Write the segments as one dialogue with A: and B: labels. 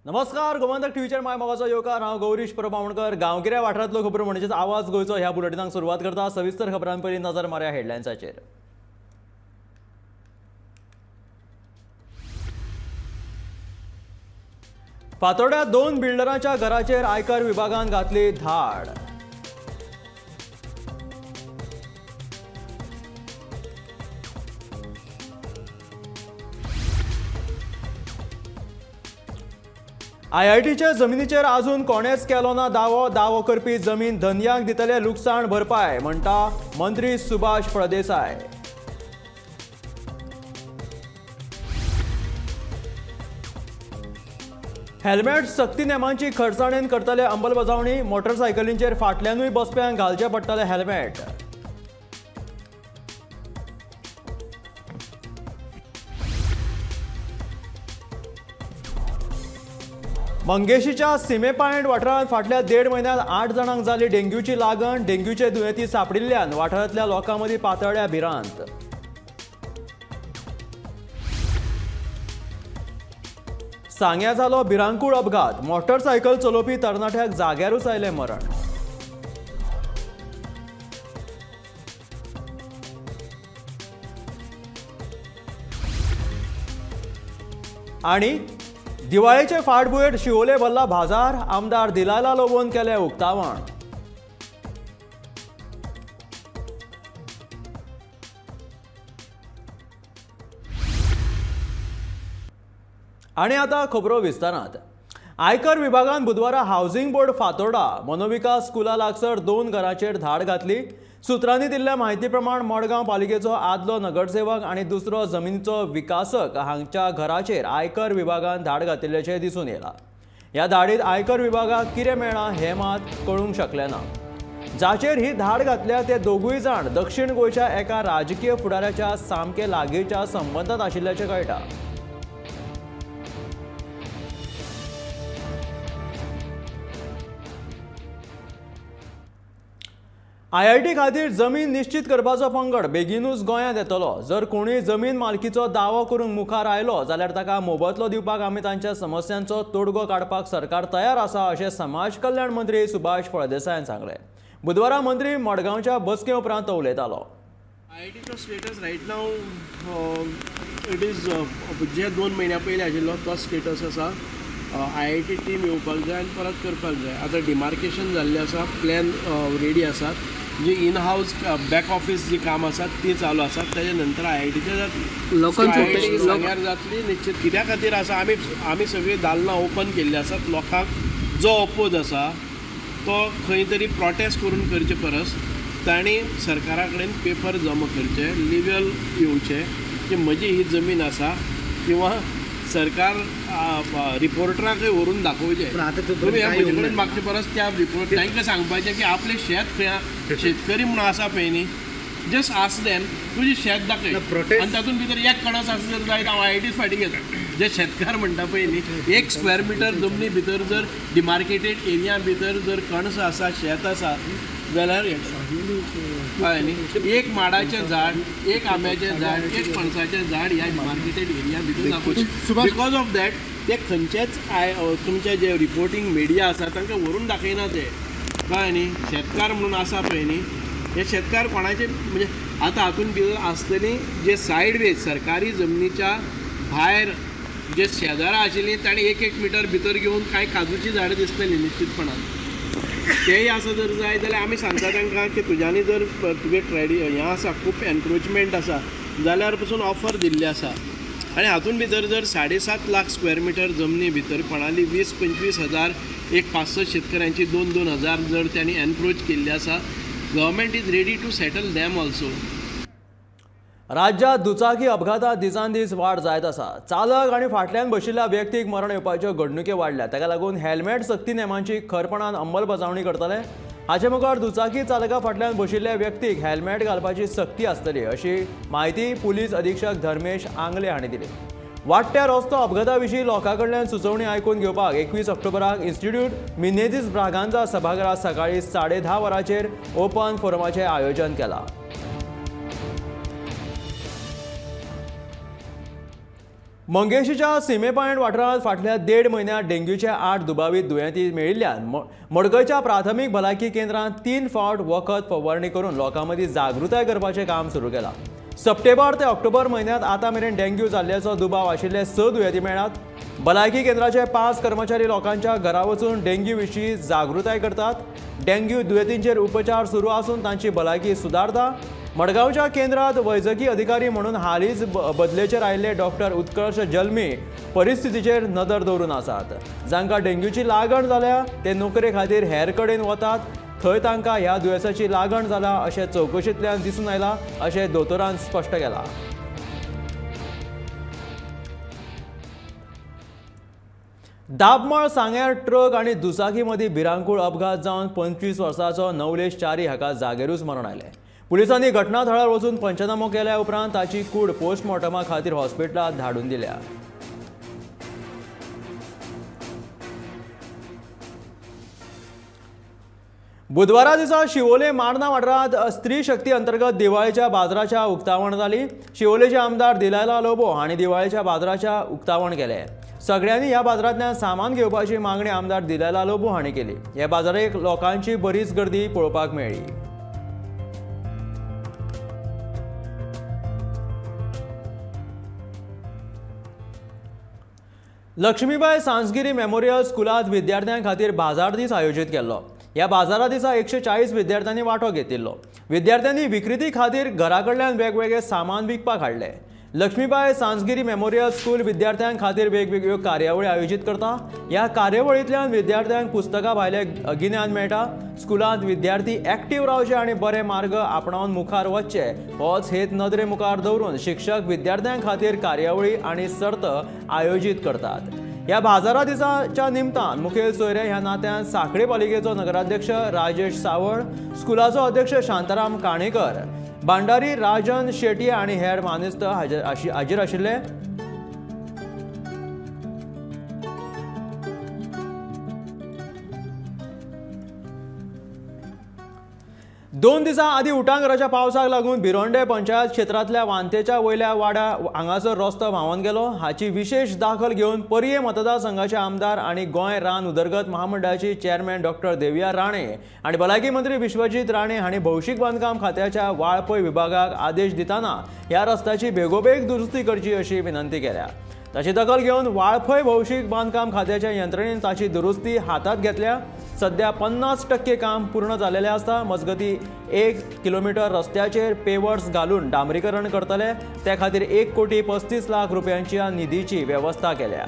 A: नमस्कार, गोमंतक टीव्हीचेर my मोगाचो येवकार. हांव गौरीश परब आमोणकर. गांवगिऱ्या वाठारांतलो खबरो म्हणजेच आवाज गोंयचो ह्या बुलेटिनाक सुरवात करता. सविस्तर खबरां पयलीं नजर मारया हेडलायन्साचेर. फातोड्या दोन बिल्डरांच्या घराचेर आयकर विभागान घातली धाड. आयआयटीच्या जमिनीचेर अजून कोणेच केलो ना दावो. दावो करपी जमीन धनयांक दितले लुकसाण भरपाय, म्हणटा मंत्री सुभाष फळदेसाय. हेल्मेट सक्ती नेमांची खरसाणेन करतले अंमलबजावणी. मोटरसायकलींचेर फाटल्यानूय बसप्यांक घालचें पडटलें हेल्मेट. मंगेशीच्या सिमेपायंट वाठारांत फाटल्या 1.5 म्हयन्यांत 8 जाणांक जाली डेंग्यूची लागण. डेंग्यूचे दुयेंती सांपडिल्ल्यान वाठारांतल्या लोकां मदीं पातळ्ळ्या भिरांत. सांग्या जालो भिरांकूळ अपघात. मोटरसायकल चलोवपी तरणाट्याक जाग्यारूच आयलें मरण. आनी दिवाळेचे फाटभुंयेर शिवोले भरला बाजार. आमदार दिलायला लोबोन केलें उक्तावण. आनी आतां खबरो विस्तारांत. आयकर विभागान बुधवारा हावसिंग बोर्ड फातोर्डा मनोविकास स्कुला लागसर 2 घरांचेर धाड घातली. सुत्रांनी दिल्ल्या म्हायती प्रमाण मडगांव पालिकेचो आदलो नगरसेवक आनी दुसरो जमिनीचो विकासक हांच्या घराचेर आयकर विभागान धाड घातिल्ल्याचें दिसून येयलां. ह्या धाडीत आयकर विभागाक कितें मेळ्ळां हें मात कळूंक शकलें ना. जाचेर ही धाड घातल्या ते दोगूय जाण दक्षिण गोंयच्या एका राजकीय फुडाऱ्याच्या सामके लागींच्या संबंदांत आशिल्ल्याचें कळटा. आयआयटी खातीर जमीन निश्चित करपाचो पंगड बेगीनूच गोंयांत येतलो. जर कोणूय जमीन मालकीचो दावो करूंक मुखार आयलो जाल्यार ताका मोबदलो दिवपाक आमी तांच्या समस्यांचो तोडगो काडपाक सरकार तयार आसा, अशें समाज कल्याण मंत्री सुभाष फळदेसायान सांगलें. बुधवारा मंत्री मडगांवच्या बसके उपरांत तो उलयतालो.
B: आयआयटीचो status right now it is जे 2 म्हयन्या पयलीं आशिल्लो तो स्टेटस आसा. आयआयटी टीम येवपाक जाय आनी परत करपाक जाय. आतां डिमार्केशन जाल्लें आसा, प्लॅन रेडी आसात, जी इन हावस बॅक ऑफिस जी काम आसात ती चालू आसात. ताजे नंतर आयआयटीचे जातली, सांग्यार जातली निश्चित. कित्या खातीर आसा, आमी सगळीं दालनां ओपन केल्लीं आसात. लोकांक जो ओपोज आसा तो खंय तरी प्रोटेस्ट करून करचे परस तांणी सरकारा कडेन पेपर जमा करचे, लिगल येवचें की म्हजी ही जमीन आसा, किंवा सरकार रिपोर्टराकय व्हरून दाखोवचें. तुमी ह्या म्हजे कडेन मागचे परस त्या रिपोर्ट तांकां सांगपाचें की आपलें शेत खंय, शेतकरी म्हणून आसा पळय न्ही, जस्ट आस देम तुजें शेत दाखय आनी तातूंत भितर एक कणस आसा जर जायत हांव आयआयटीच फाटीं घेता. जे शेतकार म्हणटा पळय न्ही, 1 स्क्वेअर मिटर जमनी भितर जर डिमार्केटेड एरिया भितर जर कणस आसा, शेत आसा जाल्यार कळ्ळें न्ही, एक माडाचें झाड, एक आंब्याचें झाड, एक पणसाचें झाड ह्या डिमार्केटेड एरिया भितर दाखोवचें. Because of that ते खंयचेच तुमचे जे रिपोर्टींग मिडिया आसा तांकां व्हरून दाखयना ते, कळ्ळें न्ही. शेतकार म्हणून आसा पळय न्ही, हे शेतकार कोणाचे म्हणजे आतां हातूंत भितर आसतली जे सायड वेज सरकारी जमनीच्या भायर जे शेजारा आशिल्लीं तांणी 1-1 मिटर भितर घेवन कांय काजूचीं झाडां दिसतलीं निश्चितपणान. तेय आसा जर जाय जाल्यार आमी सांगता तांकां की तुज्यांनी जर तुगे ट्रेडी हें आसा, खूब एनक्रोचमेंट आसा जाल्यार पसून ऑफर दिल्ली आसा. आनी हातूंत भितर जर 7.5 लाख स्क्वेअर मिटर जमनी भितर कोणाली 20-25 हजार, एक 5-6 शेतकऱ्यांची 2-2 हजार जर तांणी एनक्रोच केल्ली आसा, government is ready to settle them also.
A: राज्यात दुचाकी अपघातात दिसान दीस वाड जायत आसा. चालक आनी फाटल्यान बशिल्ल्या व्यक्तीक मरण येवपाच्यो घडणुके वाडल्या. ताका लागून हेल्मेट सक्ती नेमांची खरपणान अंमलबजावणी करतले. हाचे मुखार दुचाकी चालका फाटल्यान बशिल्ल्या व्यक्तीक हेल्मेट घालपाची सक्ती आसतली, अशी म्हायती पुलीस अधीक्षक धर्मेश आंगले हांणी दिली. वाडट्या रस्तो अपघाता विशीं लोकां कडल्यान सुचोवणी आयकून घेवपाक 21 ऑक्टोबराक इन्स्टिट्यूट मिनेझीस ब्रागांझा सभाघरांत सकाळीं 10:30 वरांचेर ओपन फोरमाचें आयोजन केलां. मंगेशीच्या सीमेपायण वाठारांत फाटल्या 1.5 म्हयन्यांत डेंग्यूचे 8 दुबावीत दुयेंती मेळिल्ल्यान मडकयच्या प्राथमीक भलायकी केंद्रांत 3 फावट वखद फवारणी करून लोकां मदीं जागृताय करपाचें काम सुरू केलां। सप्टेंबर ते ऑक्टोबर म्हयन्यांत आतां मेरेन डेंग्यू जाल्ल्याचो दुबाव आशिल्ले 6 दुयेंती मेळ्ळात। भलायकी केंद्राचे 5 कर्मचारी लोकांच्या घरा वचून डेंग्यू विशीं जागृताय करतात। डेंग्यू दुयेंतींचेर उपचार सुरू आसून तांची भलायकी सुदारता। मडगांवच्या केंद्रात वैजकी अधिकारी म्हणून हालींच बदलेचेर आयिल्ले डॉक्टर उत्कर्ष जल्मी परिस्थितीचेर नदर दवरून आसात। जांकां डेंग्यूची लागण जाल्या ते नोकरे खातीर हेर कडेन वतात, थंय तांकां ह्या दुयेंसाची लागण जाला अशें चवकशेंतल्यान दिसून आयलां अशें दोतोरान स्पश्ट केलां। दाबमळ सांग्यार ट्रक आनी दुचाकी मदीं भिरांकूळ अपघात जावन 25 वर्सांचो नवलेश च्यारी हाका जागेरूच मरण आयलें। पुलिसांनी घटनाथळार वचून पंचनामो केल्या उपरांत ताची कूड पोस्टमॉर्टमा खातीर हॉस्पिटलांत धाडून दिल्या। बुधवारा दिसा शिवोले मार्ना वाठारांत स्त्री शक्ती अंतर्गत दिवाळेच्या बाजाराच्या उक्तावण जाली। शिवोलेचे आमदार दिलायला लोबो हांणी दिवाळेच्या बाजाराच्या उक्तावण केलें। सगळ्यांनी ह्या बाजारांतल्यान सामान घेवपाची मागणी आमदार दिलायला लोबो हांणी केली। ह्या बाजाराक लोकांची बरीच गर्दी पळोवपाक मेळ्ळी। लक्ष्मीबाय सांसगिरी मेमोरियल स्कुलांत विद्यार्थ्यां खातीर बाजार दीस आयोजीत केल्लो। ह्या बाजारा दिसा 140 विद्यार्थ्यांनी वांटो घेतिल्लो। विद्यार्थ्यांनी विक्रेती खातीर घरा कडल्यान वेगवेगळे सामान विकपाक हाडले। लक्ष्मीबाय सांसगिरी मेमोरियल स्कूल विद्यार्थ्यां खातीर वेगवेगळ्यो कार्यावळी आयोजीत करता। ह्या कार्यावळींतल्यान विद्यार्थ्यांक पुस्तकां भायलें गिन्यान मेळटा। स्कुलांत विद्यार्थी एक्टीव रावचे आनी बरे मार्ग आपणावन मुखार वचचे होच हेत नदरे मुखार दवरून शिक्षक विद्यार्थ्यां खातीर कार्यावळी आनी सर्त आयोजीत करतात। ह्या बाजारा दिसाच्या निमतान मुखेल सोयरे ह्या नात्यान सांखळे पालिकेचो नगराध्यक्ष राजेश सावळ, स्कुलाचो अध्यक्ष शांताराम काणेकर, भांडारी राजन शेट्ये आनी हेर मानेस्त हाजीर आशिल्ले। दोन दिसां आदीं उटांगराच्या पावसाक लागून भिरोंडे पंचायत क्षेत्रांतल्या वांतेच्या वयल्या वाड्या हांगासर रस्तो व्हांवन गेलो। हाची विशेष दाखल घेवन पर्ये मतदारसंघाचे आमदार आनी गोंय रान उदरगत महामंडळाची चेअरमॅन डॉक्टर देविया राणे आनी भलायकी मंत्री विश्वजीत राणे हांणी भौशीक बांदकाम खात्याच्या वाळपय विभागाक आदेश दितना ह्या रस्त्याची बेगोबेग दुरुस्ती करची अशी विनंती केल्या। ताची दखल घेवन वाळपय भौशीक बांदकाम खात्याच्या यंत्रणेन ताची दुरुस्ती हातांत घेतल्या। सध्या 50% काम पूर्ण जाल्लें आसा। मजगतीं 1 किलोमिटर रस्त्याचेर पेवर्स घालून डांबरीकरण करतले। ते खातीर 1,35,00,000 रुपयांच्या निधीची वेवस्था केल्या।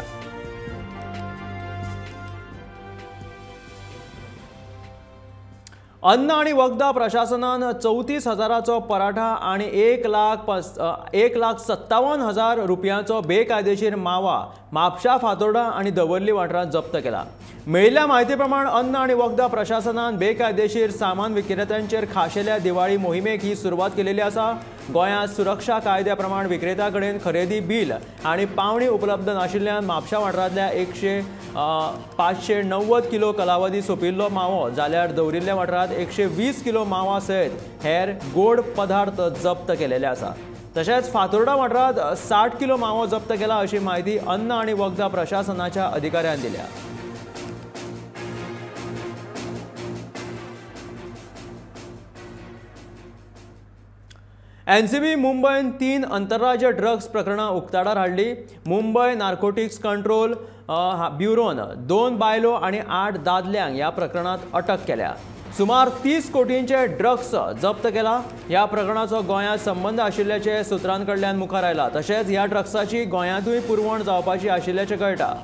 A: अन्न आनी वखदां प्रशासनान 34,000चो पराठा आनी 1,57,000 रुपयांचो बेकायदेशीर मावा म्हापशा, फातोर्डा आनी दवर्ली वाठारांत जप्त केला। मेळिल्ल्या म्हायती प्रमाण अन्न आनी वखदां प्रशासनान बेकायदेशीर सामान विक्रेत्यांचेर खाशेल्या दिवाळी मोहिमेक ही सुरवात केलेली आसा। गोंयांत सुरक्षा कायद्या प्रमाण विक्रेत्या कडेन खरेदी बील आनी पावणी उपलब्ध नाशिल्ल्यान म्हापशा वाठारांतल्या 590 किलो कालावधी सोंपिल्लो मावो जाल्यार दवरिल्ल्या वाठारांत 120 किलो मावा सयत हेर गोड पदार्थ जप्त केलेले आसा। तशेंच फातोर्डा वाठारांत 60 किलो मावो जप्त केला अशी म्हायती अन्न आनी वखदां प्रशासनाच्या अधिकाऱ्यान दिल्या। एनसीबी मुंबयन 3 आंतरराज्य ड्रग्स प्रकरणां उक्ताडार हाडली। मुंबय नार्कोटिक्स कंट्रोल ब्युरोन 2 बायलो आनी 8 दादल्यांक ह्या प्रकरणांत अटक केल्या। सुमार 30 कोटींचे ड्रग्स जप्त केला। ह्या प्रकरणाचो गोंयांत संबंद आशिल्ल्याचें सुत्रां कडल्यान मुखार आयला। तशेंच ह्या ड्रग्साची गोंयांतूय पुरवण जावपाची आशिल्ल्याचें कळटा।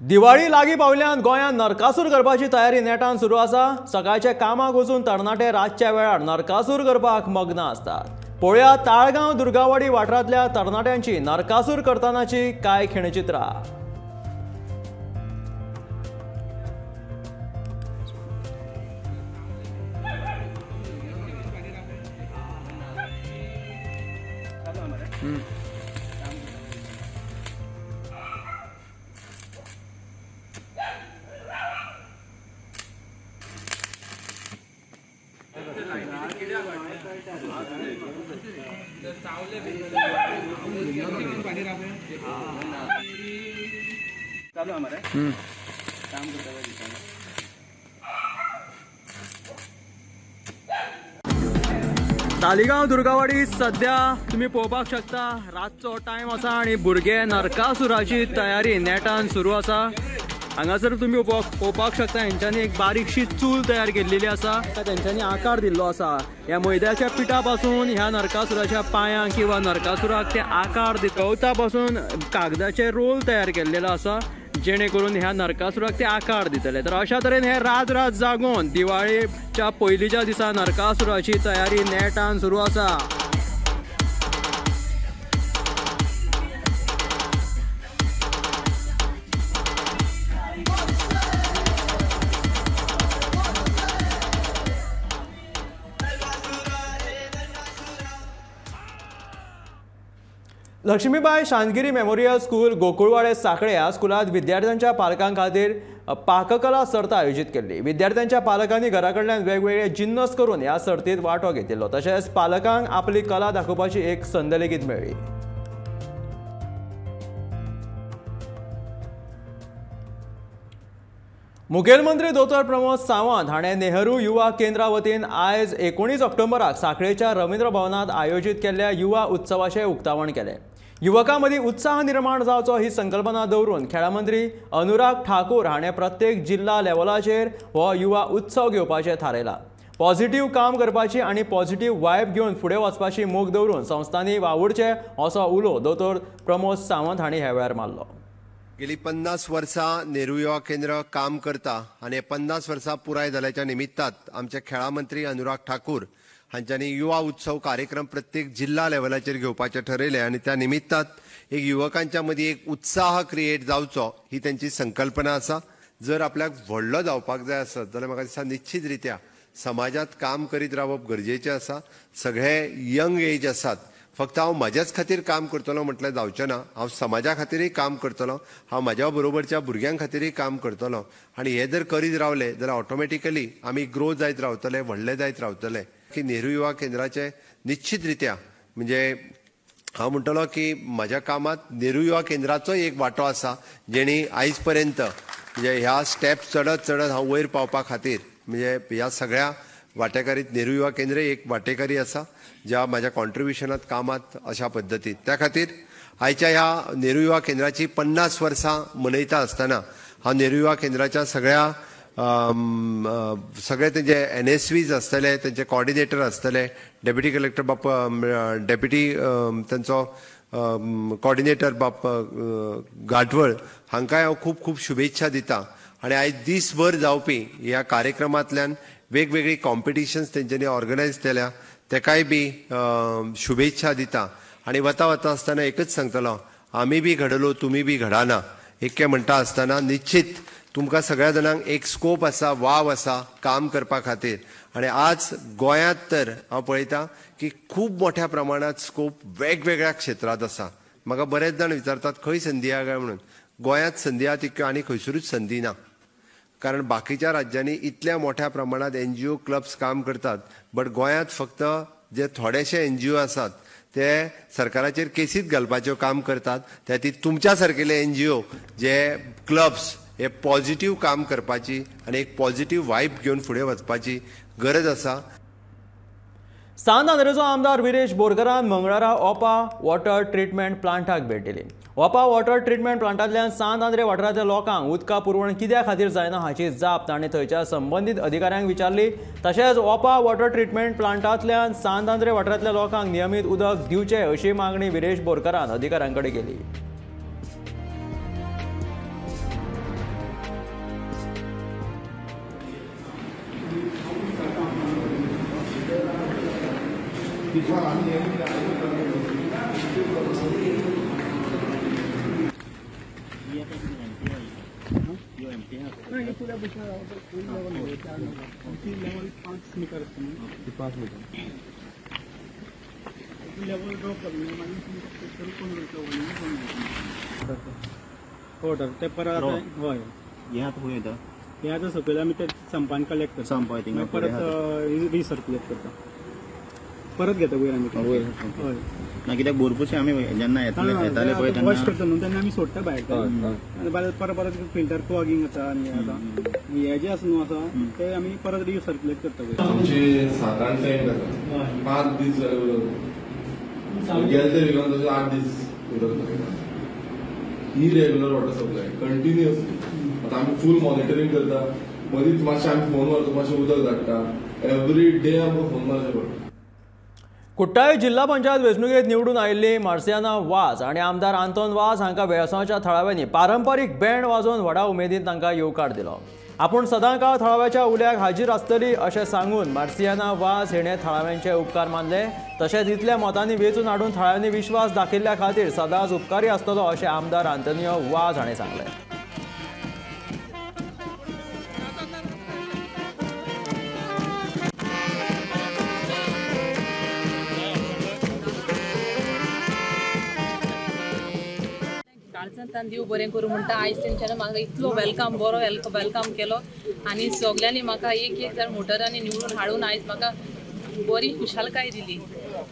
A: दिवाळी लागीं पावल्यान गोंयांत नरकासूर करपाची तयारी नेटान सुरू आसा। सकाळच्या कामाक वचून तरणाटे रातच्या वेळार नरकासूर करपाक मग्न आसतात। पळोवया ताळगांव दुर्गावाडी वाठारांतल्या तरणाट्यांची नरकासूर करतानाची कांय खिणचित्रां। तालिगांव दुर्गावाडी सध्या तुम्ही पळोवपाक शकता रातचो टायम आसा आनी भुरगे नरकासुराची तयारी नेटान सुरू आसा। हांगासर तुम्ही पळोवपाक शकता हेंच्यांनी एक बारीकशी चूल तयार केल्लेली आसा, तेंच्यांनी आकार दिल्लो आसा। ह्या मैद्याच्या पिठा पासून ह्या नरकासुराच्या पांयांक किंवा नरकासुराक ते आकार दिता। गवता पासून कागदाचे रोल तयार केल्लेलो आसा जेणे करून ह्या नरकासुराक ते आकार दितले। तर अशा तरेन हे रात रात जागोवन दिवाळेच्या पयलींच्या दिसा नरकासुराची तयारी नेटान सुरू आसा। लक्ष्मीबाई शांतगिरी मेमोरियल स्कूल गोकुळवाडे साखळे ह्या स्कुलांत विद्यार्थ्यांच्या पालकां खातीर पाककला सर्त आयोजीत केल्ली। विद्यार्थ्यांच्या पालकांनी घरा कडल्यान वेगवेगळे जिन्नस करून ह्या सर्तीत वांटो घेतिल्लो। तशेंच पालकांक आपली कला दाखोवपाची एक संद लेगीत मेळ्ळी। मुखेलमंत्री दोतोर प्रमोद सावंत हाणें नेहरू युवा केंद्रा वतीन आयज 19 ऑक्टोबराक साखळेच्या रवींद्र भवनांत आयोजीत केल्ल्या युवा उत्सवाचें उक्तावण केलें। युवकां मदीं उत्साह निर्माण जावचो ही संकल्पना दवरून खेळां मंत्री अनुराग ठाकूर हाणें प्रत्येक जिल्ला लेवलाचेर हो युवा उत्सव घेवपाचें थारायलां। पॉझिटिव्ह काम करपाची आनी पॉझिटिव्ह वायब घेवन फुडें वचपाची मोख दवरून संस्थांनी वावुरचें असो उलो दोतोर प्रमोद सावंत हांणी ह्या वेळार मारलो।
C: गेली 50 वर्सां नेहरू युवा केंद्र काम करता आनी 50 वर्सां पुराय जाल्याच्या निमित्तात आमचे खेळां मंत्री अनुराग ठाकूर हांच्यांनी युवा उत्सव कार्यक्रम प्रत्येक जिल्हा लेवलाचेर घेवपाचें ठरयलें आनी त्या निमित्तात एक युवकांच्या मदीं एक उत्साह क्रिएट जावचो ही तेंची संकल्पना आसा। जर आपल्याक व्हडलो जावपाक जाय आसत जाल्यार म्हाका दिसता निश्चित रित्या समाजात काम करीत रावप गरजेचें आसा। सगळे यंग एज आसात, फक्त हांव म्हज्याच खातीर काम करतलो म्हटल्यार जावचें ना, हांव समाजा खातीरय काम करतलो, हांव म्हज्या बरोबरच्या भुरग्यां खातीरय काम करतलो आनी हे जर करीत रावले जाल्यार ऑटोमॅटिकली आमी ग्रो जायत रावतले, व्हडले जायत रावतले। की नेहरू युवा केंद्राचे निश्चित रित्या म्हणजे हांव म्हणटलो की म्हज्या कामांत नेहरू युवा केंद्राचोय एक वांटो आसा, जेणी आयज पर्यंत म्हणजे ह्या स्टेप चडत चडत हांव वयर पावपा खातीर म्हणजे ह्या सगळ्या वांटेकारीत नेहरू युवा केंद्र एक वांटेकारी आसा ज्या म्हाज्या कॉन्ट्रिब्युशनात कामात अशा पद्दतीत। त्या खातीर आयच्या ह्या नेहरू युवा केंद्राची 50 वर्सां मनयता आसतना हांव नेहरू युवा केंद्राच्या सगळ्या सगळे तेंचे NSVs आसतले, तेंचे कॉर्डिनेटर आसतले, डेप्युटी कलेक्टर बाप, डेप्युटी तेंचो कॉर्डिनेटर बाप घाटवळ हांकांय हांव खूब खूब शुभेच्छा दिता। आनी आयज दीसभर जावपी ह्या कार्यक्रमांतल्यान वेगवेगळी कॉम्पिटिशन्स तेंच्यांनी ऑर्गनायज केल्या तेकाय बी शुभेच्छा दिता। आनी वता वता आसतना एकच सांगतलो, आमी बी घडलो तुमी बी घडाना एके म्हणटा आसतना निश्चित तुमकां सगळ्या जाणांक एक स्कोप आसा, वाव आसा काम करपा खातीर। आनी आज गोंयांत तर हांव पळयतां की खूब मोठ्या प्रमाणांत स्कोप वेगवेगळ्या क्षेत्रांत आसा। म्हाका बरेच जाण विचारतात खंय संदी आहा काय म्हणून, गोंयांत संदी आहा तितक्यो आनी खंयसरूच संदी ना, कारण बाकीच्या राज्यांनी इतल्या मोठ्या प्रमाणांत NGO clubs काम करतात, बट गोंयांत फक्त जे थोडेशे NGO आसात ते सरकाराचेर केसीत घालपाच्यो काम करतात। त्या खातीर तुमच्या सारकेले NGO जे क्लब्स हे पॉझिटिव्ह काम करपाची आनी एक पॉझिटिव्ह वायब घेवन फुडें वचपाची गरज आसा।
A: सांत आंद्रेचो आमदार विरेश बोरकरान मंगळारा ओपा वॉटर ट्रिटमेंट प्लांटाक भेट दिली। ओपा वॉटर ट्रिटमेंट प्लांटांतल्यान सांत आंद्रे वाठारांतल्या लोकांक उदका पुरवण कित्या खातीर जायना हाची जाप ताणें थंयच्या संबंदीत अधिकाऱ्यांक विचारली। तशेंच ओपा वॉटर ट्रिटमेंट प्लांटांतल्यान सांत आंद्रे वाठारांतल्या लोकांक नियमीत उदक दिवचें अशी मागणी विरेश बोरकरान अधिकाऱ्यां कडेन केली।
D: लेवल ड्रॉप जाता मागीर करून वॉटर ते परत हय
E: हें आतां खंय वयता
D: हें आतां सकयल आमी ते संपान कलेक्ट करता
E: संप थिंगा
D: परत रिसर्कुलेट करता परत घेता वयर आमी
E: वयर
D: हय
E: ना कित्याक भरपूरशे आमी जेन्ना येताले पळय
D: वॉश करता न्हू तेन्ना आमी सोडटा भायर आनी परत परत फिल्टर क्लॉगींग जाता आनी हें जाता हें जें आसा न्हू आसा ते आमी परत रिसर्कुलेट करता.
F: आमचे 7-8 टँक आसा 5 दीस जाले उदक गेले ते विकान तशें 8 दीस उदक इरेग्युलर वॉटर सप्लाय कंटिन्युअसली. आतां आमी फूल मॉनिटरींग करता मदींच मातशें आमी फोन मारता मातशें उदक धाडटा एवरी डे आमकां फोन मारचें पडटा.
A: कुट्टाळे जिल्हा पंचायत वेंचणुकेंत निवडून आयिल्ली मार्सियाना वाज आनी आमदार आंतोन वाज हांकां वेळसांवच्या थळाव्यांनी पारंपारीक बँड वाजोवन व्हडा उमेदीन तांकां येवकार दिलो. आपूण सदांकाळ थळाव्याच्या उल्याक हाजीर आसतली अशें सांगून मार्सियाना वाज हिणें थळाव्यांचे उपकार मानले. तशेंच इतल्या मतांनी वेंचून हाडून थळाव्यांनी विश्वास दाखयिल्ल्या खातीर सदांच उपकारी आसतलो अशें आमदार आंतोनियो वाज हाणें सांगलें.
G: काळजांतल्यान देव बरें करूं म्हणटा. आयज तेंच्यांनी म्हाका इतलो welcome बरो welcome केलो आनी सगल्यांनी म्हाका एक एक जाण मोटरांनी निवडून हाडून आयज म्हाका बरी खुशालकाय दिली.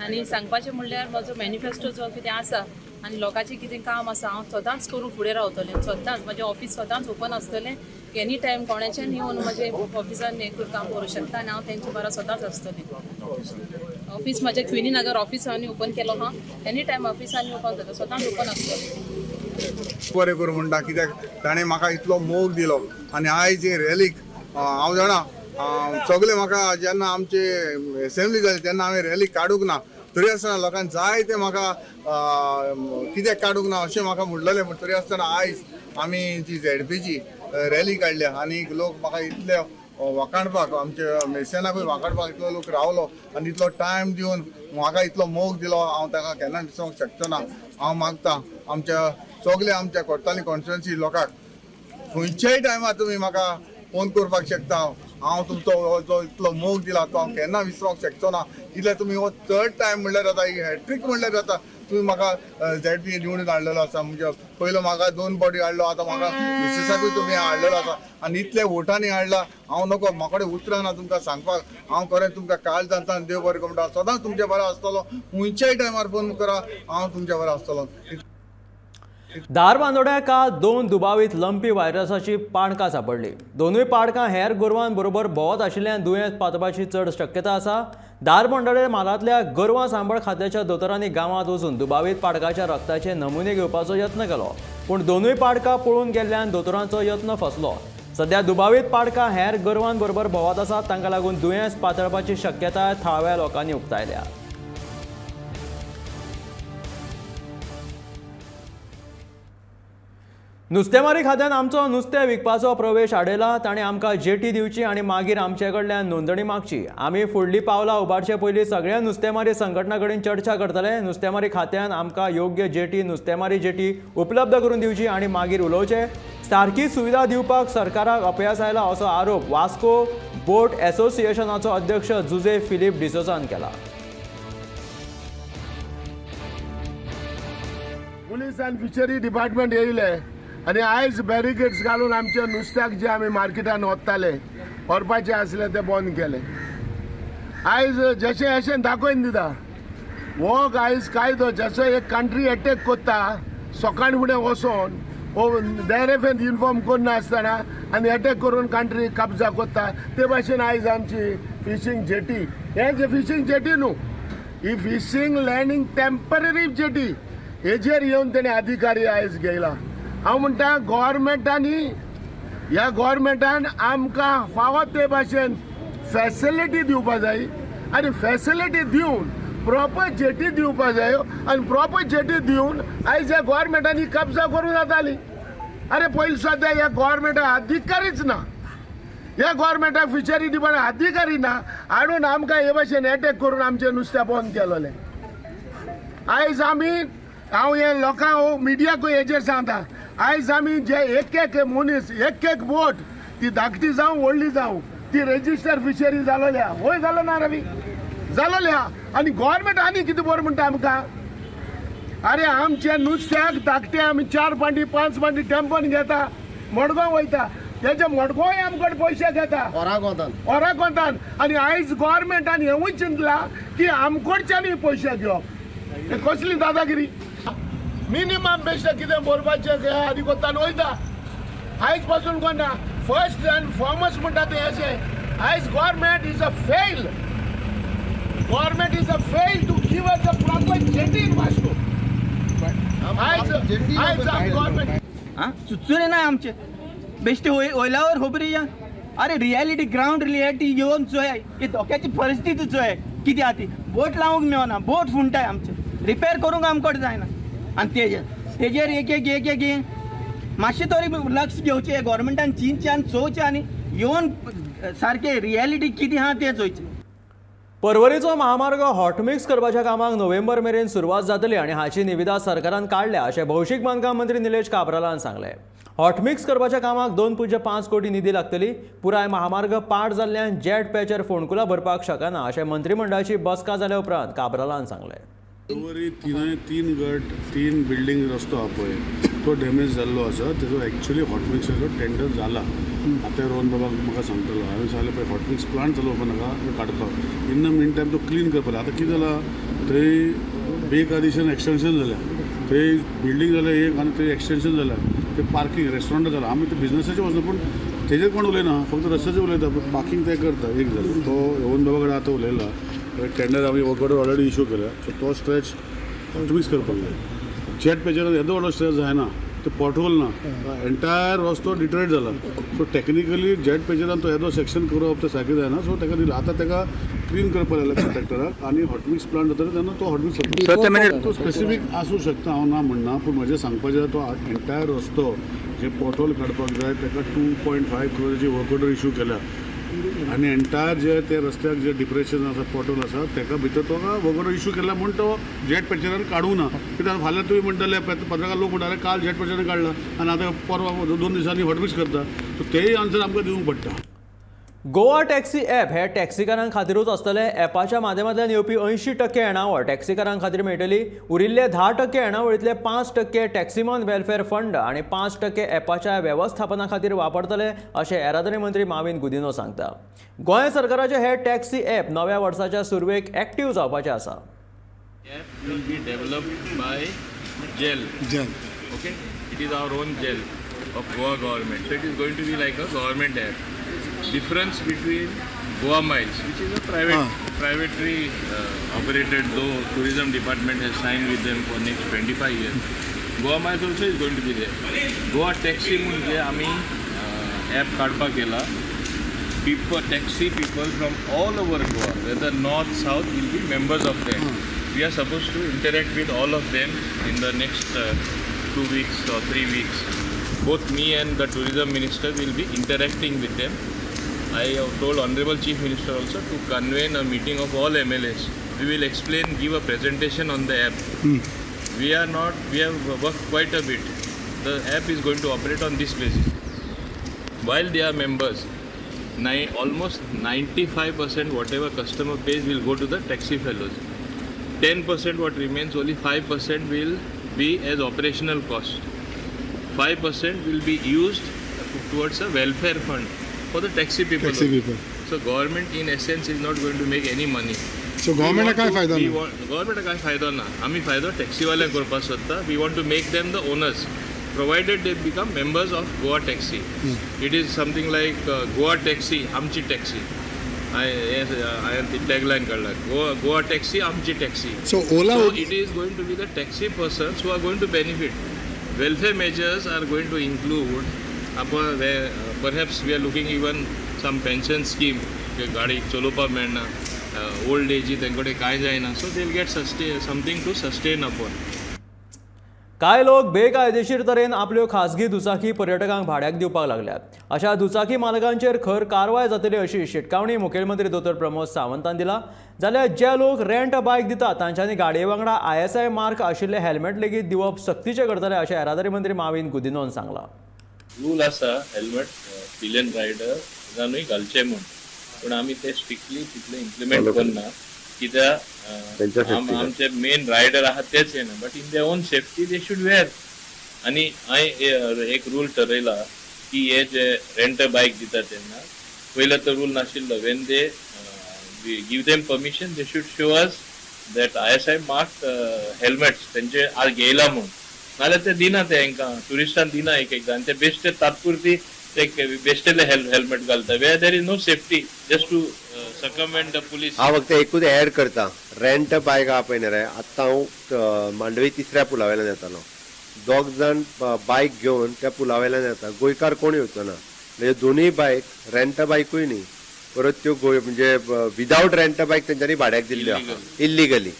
G: आनी सांगपाचें म्हणल्यार म्हजो मॅनिफेस्टो जो कितें आसा आनी लोकांचें कितें काम आसा हांव सदांच करूं फुडें रावतलें. सदांच म्हजें ऑफीस सदांच ओपन आसतलें. एनी टायम कोणाच्यान येवन म्हजें ऑफिसान हें काम करूं शकता आनी हांव तेंचे बरा सदांच आसतलें. ऑफीस म्हजें क्विनी नगर ऑफिस हांवें ओपन केलो आहा. एनी टायम ऑफिसान ओपन जाता सदांच ओपन आसतलें.
H: बरें करूं म्हणटा कित्याक ताणें म्हाका इतलो मोग दिलो आनी आयज हे रॅलीक हांव जाणा सगळे म्हाका जेन्ना आमचे एसेंब्ली जाली तेन्ना हांवें रॅली काडूंक ना तरी आसतना लोकांक जाय तें म्हाका कित्याक काडूंक ना अशें म्हाका म्हणलेलें. पूण तरी आसतना आयज आमी जी झेडपीची रॅली काडल्या आनी लोक म्हाका इतले वाखाणपाक आमच्या मेसेनाकूय वाखाणपाक इतलो लोक रावलो आनी इतलो टायम दिवन म्हाका इतलो मोग दिलो हांव ताका केन्ना विसरूंक शकचो ना. हांव मागता आमच्या सगळे आमच्या कोट्टाली कॉन्स्टिट्युएन्सी लोकांक खंयच्याय टायमार तुमी म्हाका फोन करपाक शकता. हांव तुमचो जो इतलो मोग दिला तो हांव केन्ना विसरूंक शकचो ना. कित्याक तुमी हो थर्ड टायम म्हणल्यार जाता ही हॅट्रीक म्हणल्यार जाता तुमी म्हाका झेडपी निवडून हाडलेलो आसा. म्हणजे पयलो म्हाका 2 फावटी हाडलो आतां म्हाका मिसेसाकूय तुमी हाडलेलो आसा आनी इतल्या वोटांनी हाडला. हांव नको म्हाका कडेन उतरां ना तुमकां सांगपाक. हांव खरें तुमकां काळजांतल्यान देव बरें करूं म्हणटा सदांच तुमचे बरो आसतलो. खंयच्याय टायमार फोन करा हांव तुमचे बरो आसतलो.
A: धारबांदोड्या काल 2 दुबावीत लंपी व्हायरसाची पाडकां सापडली. दोनूय पाडकां हेर गोरवां बरोबर भोंवत आशिल्ल्यान दुयेंस पातळपाची चड शक्यता आसा. धारबांदोडें म्हालांतल्या गोरवां सांबाळ खात्याच्या दोतोरांनी गांवांत वचून दुबावीत पाडकाच्या रक्ताचे नमुने घेवपाचो यत्न केलो पूण दोनूय पाडकां पळून गेल्ल्यान दोतोरांचो यत्न फसलो. सध्या दुबावीत पाडकां हेर गोरवां बरोबर भोंवत आसात तांकां लागून दुयेंस पातळपाची शक्यताय थळाव्या लोकांनी उक्तायल्या. नुस्तेमारी खात्यान आमचो नुस्तें विकपाचो प्रवेश आडयला. ताणें आमकां जेटी दिवची आनी मागीर आमचे कडल्यान नोंदणी मागची. आमी फुडली पावलां उबारचे पयलीं सगळ्या नुस्तेमारी संघटना कडेन चर्चा करतले. नुस्तेमारी खात्यान आमकां योग्य जेटी नुस्तेमारी जेटी उपलब्ध करून दिवची आनी मागीर उलोवचें. सारकी सुविधा दिवपाक सरकाराक अपयस आयला असो आरोप वास्को बोट एसोसिएशनाचो अध्यक्ष जुजे फिलीप डिसोजान केला.
I: पुलीस आनी फिशरी डिपार्टमेंट येयले आनी आयज बॅरिकेड्स घालून आमच्या नुस्त्याक जे आमी मार्केटान व्हरताले व्हरपाचें आसलें तें बंद केलें. आयज जशें अशें दाखोवन दिता हो आयज कायदो जसो एक कंट्री एटॅक करता सकाळ फुडें वचोन हो डायरेक्ट इन्फॉर्म करनासतना आनी एटॅक करून कंट्री कब्जा करता ते भाशेन आयज आमची फिशींग जेटी हें जे फिशींग जेटी न्हू ही फिशींग लँडींग टेम्पररी जेटी हेजेर येवन तेणे अधिकारी आयज घेयला. हांव म्हणटा गोवोरमेंटांनी ह्या गोवोरमेंटान आमकां फावो ते भाशेन फॅसिलिटी दिवपा जाय आनी फॅसिलिटी दिवन प्रॉपर जेटी दिवपा जाय आनी प्रॉपर जेटी दिवन आयज ह्या गोवोरमेंटांनी कब्जा करूं जाताली. अरे पयलीं सद्या ह्या गोवोरमेंटाक अधिकारीच ना ह्या गोवोरमेंटाक फिशरी डिपार्टमेंट अधिकारी ना हाडून आमकां हे भाशेन एटॅक करून आमचें नुस्तें बंद केलेलें. आयज आमी हांव हे लोकांक मिडियाकूय हेजेर सांगता आयज आमी जे एक एक मनीस एक एक बोट ती धाकटी जावं व्हडली जावं ती रेजिस्टर फिशरी जालोल्या वय जालो ना रवी. जालोले आहा आनी गोवोरमेंट आनी कितें बरें म्हणटा आमकां. अरे आमच्या नुस्त्याक धाकटे आमी 4 पांटी 5 पांटी टेम्पोन घेता, मडगांव वयता, तेजे मडगांवय आमकडे पयशे घेता ओराकोंतान. आनी आयज गोवोरमेंटान हेंवूय चिंतलां की आमकडच्यानूय पयशे घेवप, हे कसली दादागिरी. मिनिमम बेश्टे कितें बरोवपाचें आनी कोत्तान वयता. आयज पासून कोणा फर्स्ट अँड फॉर्मस्ट म्हणटा तें अशें. आयज government is a fail, government is a fail to give us a proper jetty in Vasco. आयज आयज गव्हर्नमेंट
J: आं चुचुरे ना आमचे बेश्टे वयल्यावर खबरी या. अरे रियलिटी ग्रावंड रियलिटी येवन चोय, ही धोक्याची परिस्थिती चोय कितें आहा ती. बोट लावंक मेळना, बोट फुंटाय आमचे, रिपेर करूंक आमकडे जायना. आनी तेजेर तेजेर एक एक एक एक मातशें तरी लक्ष घेवचें गोवोरमेंटान, चिंतचें आनी चोवचें आनी येवन सारकें रियलिटी कितें आहा तें चोयचें.
A: पर्वरीचो महामार्ग हॉटमिक्स करपाच्या कामाक नोव्हेंबर मेरेन सुरवात जातली आनी हाची निविदा सरकारान काडल्या अशें भौशीक बांदकाम मंत्री निलेश काब्रालान सांगलें. हॉटमिक्स करपाच्या कामाक 2.5 कोटी निधी लागतली. पुराय महामार्ग पाड जाल्ल्यान जेट पॅचर फोंडकुलां भरपाक शकना अशें मंत्रीमंडळाची बसका जाल्या उपरांत काब्रालान सांगलें.
K: पर्वरी तीन गट 3 बिल्डींग रस्तो आहा पळय तो डॅमेज जाल्लो आसा, तेजो एक्चुअली हॉटमिक्साचो टेंडर जाला. आतां रोहन बाबाक म्हाका सांगतलो, हांवें सांगलें पळय हॉटमिक्स प्लांट चलोवपा नाका काडपाक, इन the mean time तो क्लीन करपाक. आतां कितें जालां थंय बेकायदेशीर एक्सटेंशन जाल्या, थंय बिल्डींग जाल्या एक आनी थंय एक्सटेंशन जाल्या, थंय पार्कींग रेस्टॉरंट जालां. आमी ते बिजनसाचेर वचना पूण तेजेर कोण उलयना, फक्त रस्त्याचेर उलयता, पूण पार्कींग ते करता. एक जालें तो रोहन बाबा कडेन आतां उलयला, टेंडर आमी वर्क ऑर्डर ऑलरेडी इशू केल्या, सो तो स्ट्रेच हॉटमिक्स करपाक जाय. जेट पेचर येदो व्हडलो स्ट्रेच जायना, ते पोटहोल ना, एंटायर रस्तो डिटरेट जाला. सो टेक्निकली जेट पेचरान तो येदो सेक्शन करप तें सारकें जायना. सो ताका दिलां आतां ताका क्लीन करपाक लागला कॉन्ट्रॅक्टराक आनी हॉटमिक्स प्लांट जातलो तेन्ना तो हॉटमिक्स तो स्पेसिफीक आसूं शकता, हांव ना म्हणना, पूण म्हजें सांगपाचें तो एंटायर रस्तो जे पोटहोल काडपाक जाय ताका 2.5 क्रोराची वर्क ऑर्डर इशू केल्या आनी एंटायर जे ते रस्त्याक जे डिप्रेशन आसा पोटहोल आसा ताका भितर तो वर्क ऑर्डर इशू केला म्हूण तो जेट पेचरान काडूंक ना. कित्याक फाल्यां तुमी म्हणटले पत्रकार लोक म्हणटाले काल जेट पेचरान काडला आनी आतां परवा 2 दिसांनी हॉटमिक्स करता, सो तेय आन्सर आमकां दिवंक पडटा.
A: गोवा टॅक्सी ॲप हे टॅक्सीकारां खातीरूच आसतलें. ॲपाच्या माध्यमांतल्यान येवपी 80% येणावळ टॅक्सीकारां खातीर मेळटली. उरिल्ले 10% येणावळींतले 5% टॅक्सीमन वेलफेअर फंड आनी 5% ॲपाच्या वेवस्थापना खातीर वापरतले अशें येरादारी मंत्री माविन गुदिनो सांगता. गोंय सरकाराचे हे टॅक्सी ॲप नव्या वर्साच्या सुरवेक एक्टिव्ह जावपाचें आसा.
L: App will be developed by GEL. Okay, it is our own GEL of Goa government. So it is going to be like a government app. Difference between Goa Miles, which is a privately operated, though tourism department has signed with them for next 25 years. Goa Miles also is going to be there. Goa Taxi म्हणजे आमी app काडपाक गेला. People, taxi people from all over Goa, whether north, south, will be members of that. We are supposed to interact with all of them in the next 2 weeks or 3 weeks. Both me and the tourism minister will be interacting with them. I have told Honorable Chief Minister also to convene a meeting of all MLAs. We will explain, give a presentation on the app. We have worked quite a bit. The app is going to operate on this basis. While they are members, almost 95% whatever customer pays will go to the taxi fellows. 10% what remains, only 5% will be as operational cost. 5% will be used towards a welfare fund for the taxi people.
K: Taxi people.
L: So government in essence is not going to make any money.
K: So government काय फायदा ना?
L: Government काय फायदा ना? आमी फायदो taxi वाल्यांक करपाक सोदता. We want to make them the owners, provided they become members of Goa Taxi. It is something like Goa Taxi, आमची टॅक्सी. हांवें ती टॅगलायन काडला, गोवा टॅक्सी आमची taxi.
K: So Ola,
L: so it is going to be the taxi persons who are going to benefit. Welfare measures are going to include, perhaps we are looking even some pension scheme, गाडी चलोवपाक मेळना, old एजी तांचे कडेन कांय जायना, so they will get something to sustain upon.
A: कांय लोक बेकायदेशीर तरेन आपल्यो खासगी दुचाकी पर्यटकांक भाड्याक दिवपाक लागल्यात. अशा दुचाकी मालकांचेर खर कारवाय जातली अशी शिटकावणी मुखेलमंत्री दोतोर प्रमोद सावंतान दिला. जाल्यार जे लोक रेंट बायक दितात तांच्यांनी गाडये वांगडा ISI mark आशिल्ले हेल्मेट लेगीत दिवप सक्तीचें करतले अशें येरादारी मंत्री माविन गुदिनोन सांगलां.
L: रूल आसा हेल्मेट पिलियन रायडरानूय घालचें म्हूण, पूण आमी ते स्ट्रिक्टली तितले इम्प्लिमेंट करना. कित्याक आमचे मेन रायडर आहा तेच येना, but in their own safety they should wear. आनी हांवें एक रूल ठरयला की हे जे रेंट बायक दिता तेन्ना पयलो तो रूल नाशिल्लो, when they give them permission they should show us that ISI mark helmets तेंचे आज घेयला म्हूण, नाजाल्यार ते दिना ते हेंकां ट्युरिस्टांक दिना एक एकदां, आनी ते बेश्टे तात्पुरती ते बेश्टेले हेल्मेट घालता where there is no safety just to circumvent the police.
C: हांव फक्त एकूच एड करता, रेंट बायक आहा पळय न्ही रे, आत्तां हांव मांडवी तिसऱ्या पुला वयल्यान येतालो, दोग जाण बायक घेवन त्या पुला वयल्यान येता, गोंयकार कोण येवचो ना, म्हणजे दोनूय बायक रेंट बायकूय न्ही, परत त्यो गोंय म्हणजे विदावट रेंट बायक तेंच्यांनी भाड्याक दिल्ल्यो आहा इल्लिगली,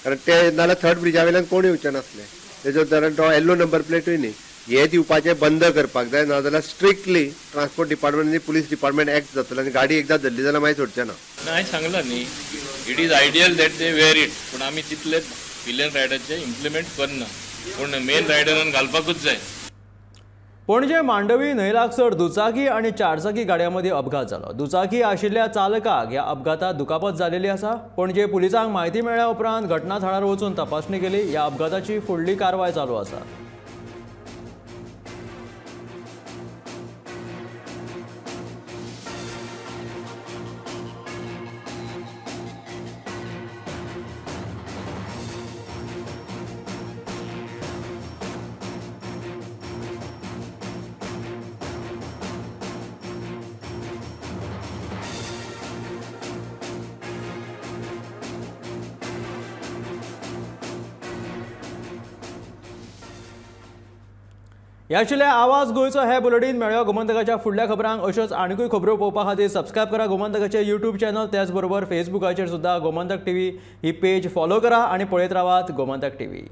C: कारण ते नाल्यार थर्ड ब्रिजा वयल्यान कोण येवचे नासले, तेजो कारण तो येल्लो नंबर प्लेटूय न्ही. हे दिवपाचें बंद करपाक जाय, नाजाल्यार स्ट्रिक्टली ट्रान्सपोर्ट डिपार्टमेंट आनी पुलीस डिपार्टमेंट एक्ट जातलें आनी गाडी एकदां धरली जाल्यार मागीर सोडचें ना.
L: हांवें सांगलां न्ही, it is ideal that they wear it, पूण आमी तितले पिलियन रायडरचे इम्प्लिमेंट करना, पूण मेन रायडरान घालपाकूच जाय.
A: पणजे मांडवी न्हंय लागसर दुचाकी आनी चारचाकी गाडयां मदीं अपघात जालो. दुचाकी आशिल्ल्या चालकाक ह्या अपघातांत दुखापत जालेली आसा. पणजे पुलिसांक म्हायती मेळ्ळ्या उपरांत घटना थळार वचून तपासणी केली. ह्या अपघाताची फुडली कारवाय चालू आसा. ह्या आशिल्लें आवाज गोंयचो हे बुलेटीन. मेळया गोमंतकाच्या फुडल्या खबरांक. अश्योच आनीकूय खबरो पळोवपा खातीर सबस्क्रायब करा गोमंतकाचें यूट्यूब चॅनल, त्याचबरोबर फेसबुकाचेर सुद्दां गोमंतक टीव्ही ही पेज फॉलो करा आनी पळयत रावात गोमंतक टीव्ही.